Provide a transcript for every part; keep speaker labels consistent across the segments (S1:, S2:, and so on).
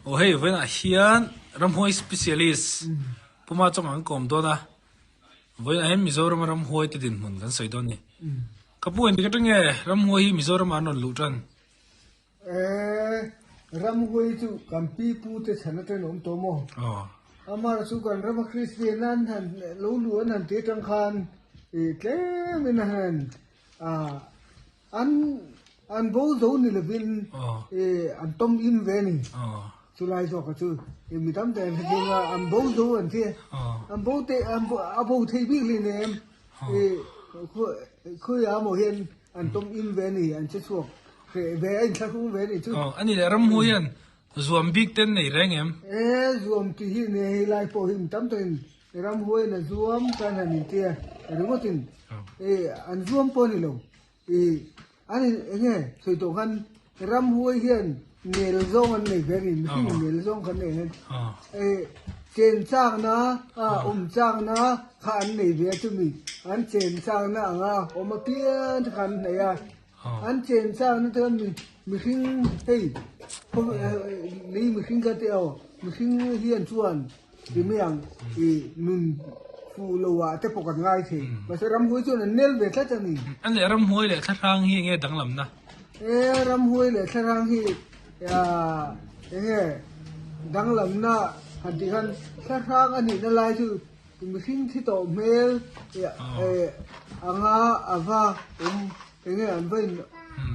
S1: Aw hei vawiinah hian ramhuai specialist Puma chawng an kawm dawn a, vawiinah hian Mizorama ramhuai te dinhmun kan sawi dawn a ni. Ka pu engtik atang nge ramhuai hi Mizoramah an rawn luh tan?
S2: Eee ramhuai chu kan pi pu te chhan atangin a awm tawh maw? Amah chu kan rama Kristian an han lo luh an han ti atang khan tlemin a han An an bo zo ni lovin an tawm im ve a ni. Chulai zawka chu mi tam tak an hrethiam a, an bo zo an ti. An bo te a bo thei bik hlei nem khawiah maw hian an tawm im ve a ni, an che chhuak hreh ve a inthlahrung ve a ni chu.
S1: A ni leh ramhmu hian zuam bik te an nei reng em?
S2: E zuam tih hi nei hei lai pawh hi mi tam takin Ramhuaiin a zuam tan han inti a, ringawtin an zuam pawh a ni lo. Ih an in eng nge sawi tawh khan ramhuai hian nel zawng an nei ve a ni, mihring in nel zawng kan nei hian ih chen chakna awm chakna kha an nei ve a chumi an chen chakna anga awm apiang te kha an hnaih a, an chen chakna te khan mihring hei lei mihring kha te aw mihring hian chuan. Ti mai ang i nun fuh lo ah te pawh kan ngai thei. Mahse ramhuai chuan an nel ve tlat a ni.
S1: A leh ramhuai leh thlahrang hi enge danglamna?
S2: E ramhuai leh thlahrang hi enge danglamna han tih khan thlahrang a nihna lai chu mihring thi tawh hmel anga a va awm enge an va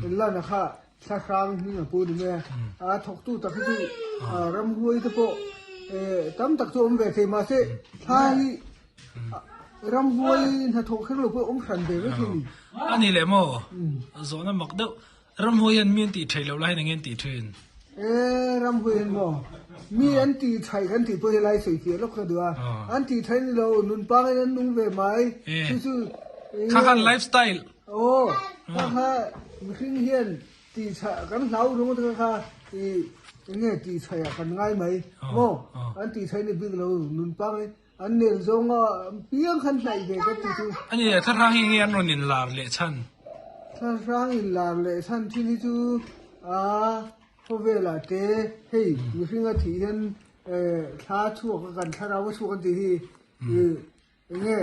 S2: in lan a kha. Thlahrang hming a pu ni mai a, a thawktu tak hi chu ramhuai te pawh tam tak chu awm ve thei mahse thla hi ramhuai hnathawh kher lo pawh awm hran ve vek hi a ni.
S1: A ni leh maw? Zawhna mak deuh. Ramhuai hian mi an tih theih loh lai hian eng nge an tih thin?
S2: E ramhuai hian maw? Mi an tih thaih kan tih pawh hi lai sawi fiah lawk ka duh a, an tih thaih ni lo nun pangin an nung ve mai. Chu chu
S1: Kha khan life style.
S2: Aw, kha kha mihring hian tihchhah kan hlau ringawt kha kha i enge tihchhaih ah kan ngai mai maw? An tihchhaih ni bik lo nun pangai an nel zawng a piang khan hnaih ve ka ti chu.
S1: A ni, thlahrang hi enge an rawn inlar leh chhan?
S2: Thlahrang inlar leh chhan thin hi chu a khawvelah te hei mihring a thih hian thla chhuak a kan thlarau a chhuak an tih hi i Enge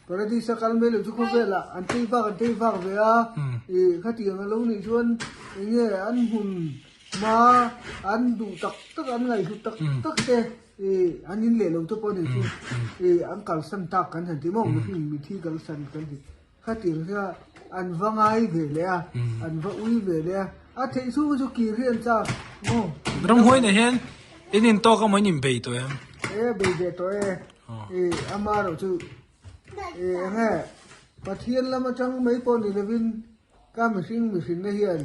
S2: Paradise a kal mai loh chu khawvelah an tei vak an tei vak ve a, ih khatiang a lo nih chuan enge an hmun hma an duh tak tak an ngaihhlut tak tak te ih an in leh lo te pawh a nih chu ih an kalsan tak kan han ti maw mihring mithi kalsan kan ti khatiang hian an va ngai ve leh a an va ui ve leh a a theih chhung hi chu kir hi an chak maw.
S1: Ramhuai nei hian in intawk emaw in inbei tawh em?
S2: E bei ve tawh e. I amaherawh chu i enge Pathian lam atang mai pawh ni lovin ka mihring mihrinna hian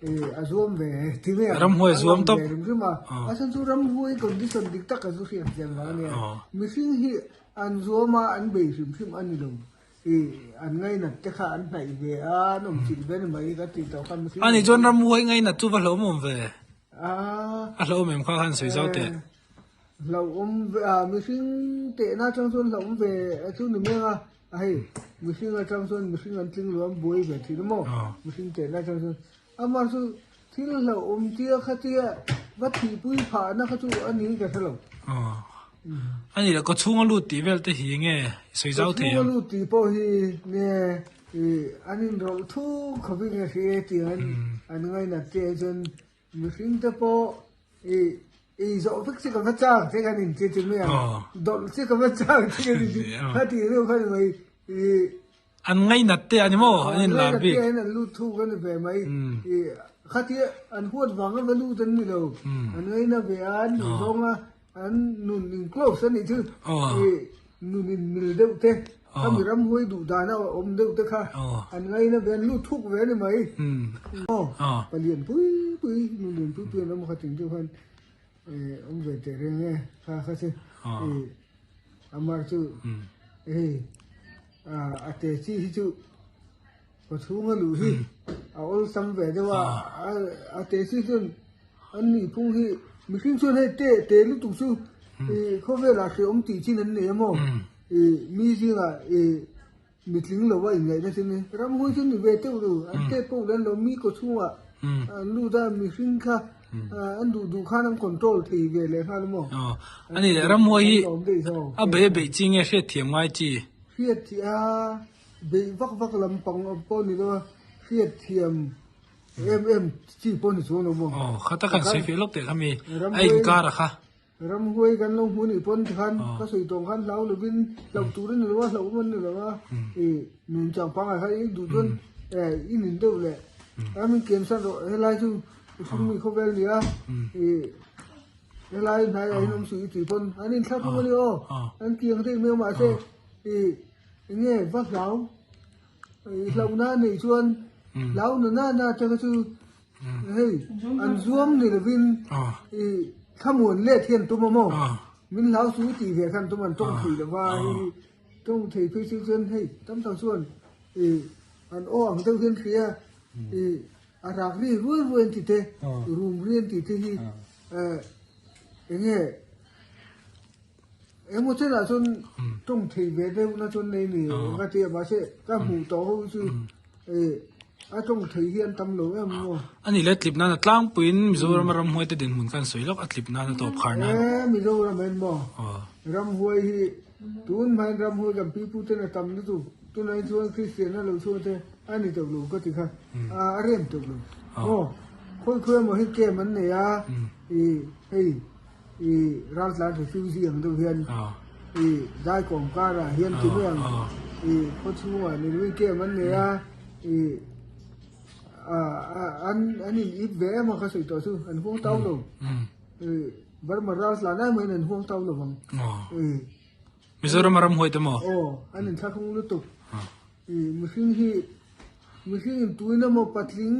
S2: i a zuam ve ti mai ang.
S1: Ramhuai a zuam tawp.
S2: A rim rim a. A chhan chu ramhuai condition dik tak a zu hriat chian vang a nia. Mihring hi an zuam a an bei hrim hrim a ni lo. I an ngainat te kha an hnaih ve a an awm chilh ve ni mai ka tih tawh kha mihring.
S1: A nih chuan ramhuai ngainat chu va hlauhawm awm ve. A hlauhawm em kha khan sawi zau teh.
S2: Hlauhawm ve a, mihring tehna atang chuan hlauhawm ve chu ni mai ang a, a hei mihring atang chuan mihring an tling lo an buai ve thin a maw, mihring tehna atang chuan amah chu thil hlauhawm tia khatia va thihpui phahna kha chu a niin ka hre lo.
S1: A nih leh kawchhunga lut tih vel te hi nge sawi zau thei ang?
S2: Kawchhunga lut tih pawh hi nge an inrawlh thuk khawpin ka hria e tih an ngainat te ah chuan Mihring te pawh i ei zawh vek che ka va chak che kan inti chu mai ang, dawlh che ka va chak che kan inti kha tih deuh kha ni mai i.
S1: An ngainat te a ni maw an inlar bik.
S2: An ngainat te ah hian an lut thuk a ni ve mai i khatia an huat vanga va lut an ni lo, an ngaina ve a an duh zawng a an nun in close a nih chu i nun in mil deuh te kha mi ramhuai duh dana awm deuh te kha an ngaina ve an lut thuk ve a ni mai aw palian pui pui nun lian pui pui an awm kha ting deuh khan awm ve teh reng e kha kha chu i amar chu hei a te chi hi chu Ka chhunga luh hi a awlsam ve deuh a, a te si chuan an nih phung hi mihring chuan hei te te lutuk chu ih khawvelah hrehawm tih chin an nei a maw ih mi zingah ih mitling lo a inngaihna chu ni ramhuai chu ni ve teuh lo an te pawh an lo mi kawchhungah an lut a mihring kha. An duh duh khan an control thei ve leh nghal maw?
S1: Aw, a ni leh ramhuai hi a bei a beih chi nge hriatthiam ngai chi?
S2: Hriatthia beih vak vak lam pang pawh ni lo a, hriatthiam em em chi pawh ni chuang lo maw?
S1: Aw, kha tak han sawi feh lawk teh kha mi, a inkar a kha.
S2: Ramhuai kan lo hmu nih pawn tikhan ka sawi tawng khan hlau lovin hlauh tur a ni lo a, hlauh awm a ni lo a, i nun chang pangngai kha i duh chuan i nin deuh leh a min kian san rawh helai chu i hringmi khawvel a ni a, i helai hnaiah hian awm suh i tih pawn an inthlak hlawm a ni aw, an kiang daih mai a mahse i enge va hlau i hlauhna a neih chuan hlau na na na te kha chu Hei, an zuam ni lovin i thlamuan let hian tum a maw? Min hlau chu tih ve khan tum an tawng thei lo va, hei tawng thei phei chu chuan hei tam tak chuan i an aw ang deuh hian hria i a rak ri ruai ruai an ti te, rum ri an ti te hi eng nge engmaw chenah chuan tawng thei ve deuh na chuan nei ni ka ti a mahse ka hmuh tawh ho chu i A tawng thei hi an tam lo em maw?
S1: A nih le tlip nan a tlangpuiin Mizoram a ramhuai te dinhmun khan sawi lawk a tlip nan a tawp khar nan.
S2: E Mizoram en maw? Ramhuai hi tun hmain ramhuai kan pipu ten a tam lutuk tunah hi chuan Kristian a lo chhuah te a ni tawh lo ka ti kha a rem tawh lo maw? Khawi khawi emaw hi camp an nei a i hei i raltlan refugee ang deuh hian i daikawm karah hian ti mai ang i khaw chhungah ni lovin camp an nei a i an an in ip ve em a ka sawi tawh chu an huang tau lo i Burma raltlan ai maiin an huang tau lo vang i
S1: Mizoram a ram huai te maw?
S2: Aw an inthlahrung lutuk i mihring hi Mihring in tuin emaw patling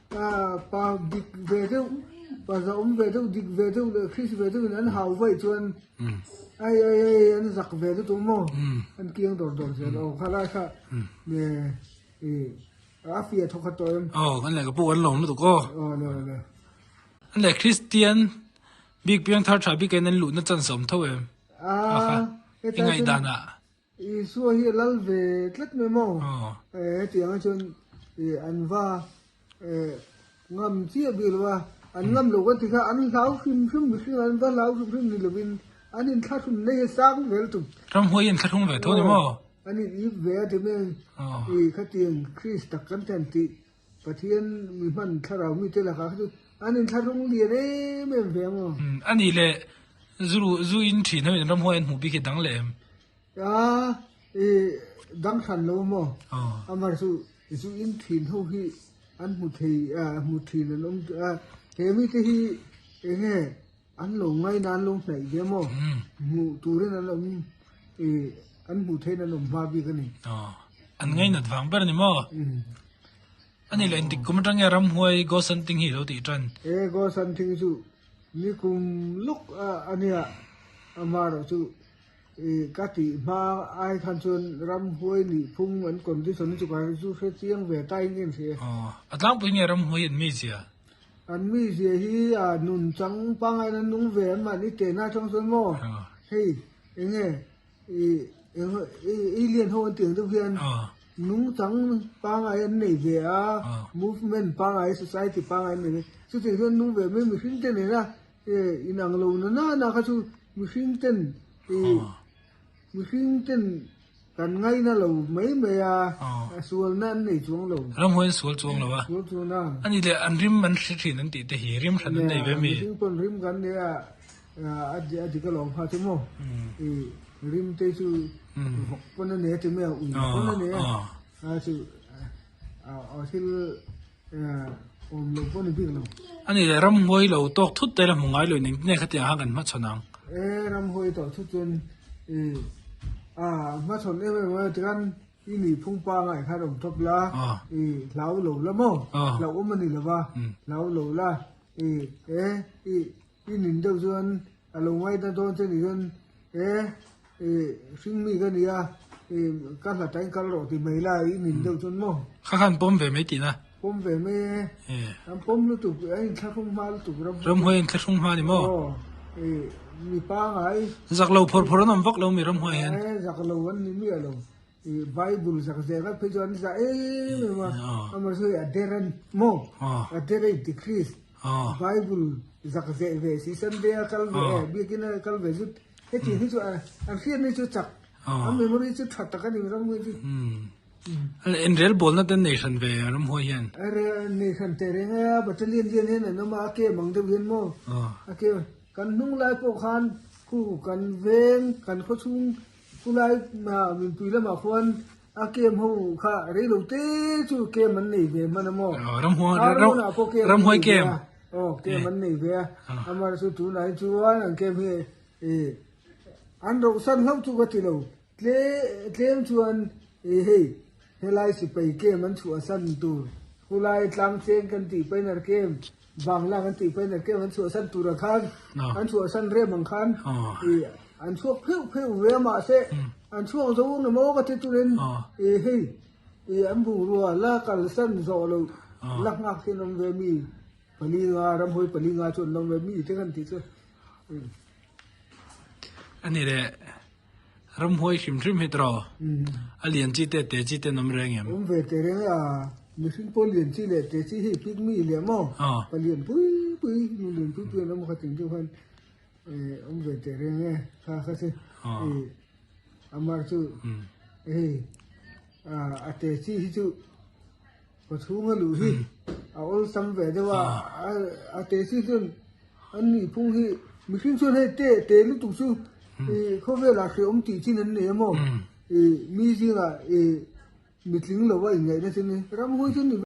S2: pa dik ve deuh, pa zahawm ve deuh, dik ve deuh leh Kris ve deuh in an hau vaih chuan ai ai ai an zak ve lutuk maw? An kiang dawr dawr zel aw kha lai kha i a fiah thawk khat tawh em?
S1: Aw kan lehkha pawh kan lawm lutuk aw.
S2: Aw le le.
S1: An leh Kristian bik piangthar tha bik in an luhna chance a awm tho em?
S2: A
S1: I ngaihdan ah.
S2: Isua hi a lal ve tlat mai maw? Hetiang ah chuan an va ngam chiah bik lo a, an ngam lo kan ti kha an hlau hrim hrim mihring an va hlau hrim hrim ni lovin an inthlahrun nei a sang vel tum.
S1: Ramhuai hi an thlahrung ve tho ni maw?
S2: An in ip ve a ti mai i khatiang Christ tak kan thlen tih Pathian mi hman thlarau mite lakah kha chu an inthlahrung lian em em ve ang aw.
S1: A nih leh zu in thin ho in ramhuai an hmuh bik hi dang leh em?
S2: A i dang hran lo maw? Amar chu zu in thin ho hi an hmu thei a hmu thin an awm a he mite hi enge an lo ngaina an lo hnaih ve maw? Hmuh turin an awm i an hmuh theihin an awm hma bik a ni.
S1: An ngainat vang ber a ni maw? A nih leh engtik kum atang nge ramhuai ghost hunting hi lo tih tan?
S2: E ghost hunting chu nikum lawk a nia amaherawh chu I ka tih hma ai khan chuan ramhuai nih phung an condition hi chu ka zu hre chiang ve ta in en hria.
S1: Aw, a tlangpui nge ramhuai an mizia?
S2: An mizia hi a nun chang pangaiin an nung ve an mahni tehna atang chuan maw hei enge i alien ho an tih ang deuh hian nung chang pangai an nei ve a, movement pangai society pangai an nei ve chutiang chuan nung ve mai mihring te nena E inang lo na na na kha chu mihring ten i mihring ten kan ngaina lo mai mai a, sual na an nei chuang lo.
S1: Ramhuai an sual chuang lo a.
S2: Sual chuang a.
S1: Ani leh an rim an hre thin an tih te hi rim hran an nei ve mi.
S2: Mihring pawn rim kan nei a, a dik alawm kha chu maw. I rim te chu vawk pawn a nei a ti mai a, ui pawn a nei a, a chu a thil Awm lo pawh ni bik lo.
S1: A ni le, ramhuai lo tawk thut te la hmu ngai lo in engtin nge khatiang khan kan hmachhawn ang?
S2: E, ramhuai tawk thut chuan i a hmachhawn em em a tikhan i nih phung pangai khan awm tawp la, i hlau lo la maw? Hlauh awm a ni lo va, hlau lo la, i e i i nin deuh chuan a lo ngaihna dawn che nih chuan e i hringmi ka nia i ka hlat ah in kal rawh ti mai la i nin deuh chuan maw.
S1: Kha khan pawm ve mai tihna.
S2: Pawm ve mai e. An pawm lutuk a inthlahrung hma lutuk ram.
S1: Ramhuai inthlahrung hma ni maw?
S2: Aw i mi pangai.
S1: Zak lo phawr phawr an awm vak lo mi ramhuai hian.
S2: E zak lo an ni miah lo. I Bible zak zek a phei chuan an zah em em a. Amaherawhchu a der a ni maw? A der a inti Christ. Bible zak zeh ve si Sunday a kal ve eh biakin a kal ve zut heti hi chu an hriatna chu chak an memory chu tha tak a ni ramhuai chu.
S1: Inrel bawlna te nei hran ve ramhuai hian.
S2: Nei hran teh reng a battalion lian hian an awm a a kem ang deuh hian maw a kem kan hnung lai pawh khan khu kan veng kan khawchhung khulai minpui lamah khuan A kem ho kha rei lo te chu kem an nei ve hman a maw? Ramhuai pawh kem an nei ve a. Aw kem an nei ve a. Amah chu tunah hi chuan an kem hi an rohsan hlauh chu ka ti lo. Tle tlem chuan hei helai sipai kem an chhuahsan tur khulai tlangcheng kan tih pain ar kem Bangla kan tih pain ar kem an chhuahsan turah khan an chhuahsan rem ang khan an chhuak pheuh pheuh ve a mahse an chhuak zo ang emaw ka ti turin hei an bungrua la kalsan zawh loh la nghak hi an awm ve mi pali nga ramhawi pali nga chu an awm ve mi te kan tih chu.
S1: A ni leh ramhuai hrim hrim hi tawh a lian chi te te chi te an awm reng em?
S2: Awm ve teh reng a, mihring pawh lian chi leh te chi hi pik mi leh maw palian pui pui nu lian pui pui an awm kha ting deuh khan awm ve teh reng e kha kha chu amar chu hei a te chi hi chu Ka chhunga luh hi a awlsam ve deuh a, a te si chuan an nih phung hi mihring chuan hei te te lutuk chu ih khawvelah hrehawm tih chin an nei a maw ih mi zingah ih mitling lova inngaihna chu ni ramhuai chu ni.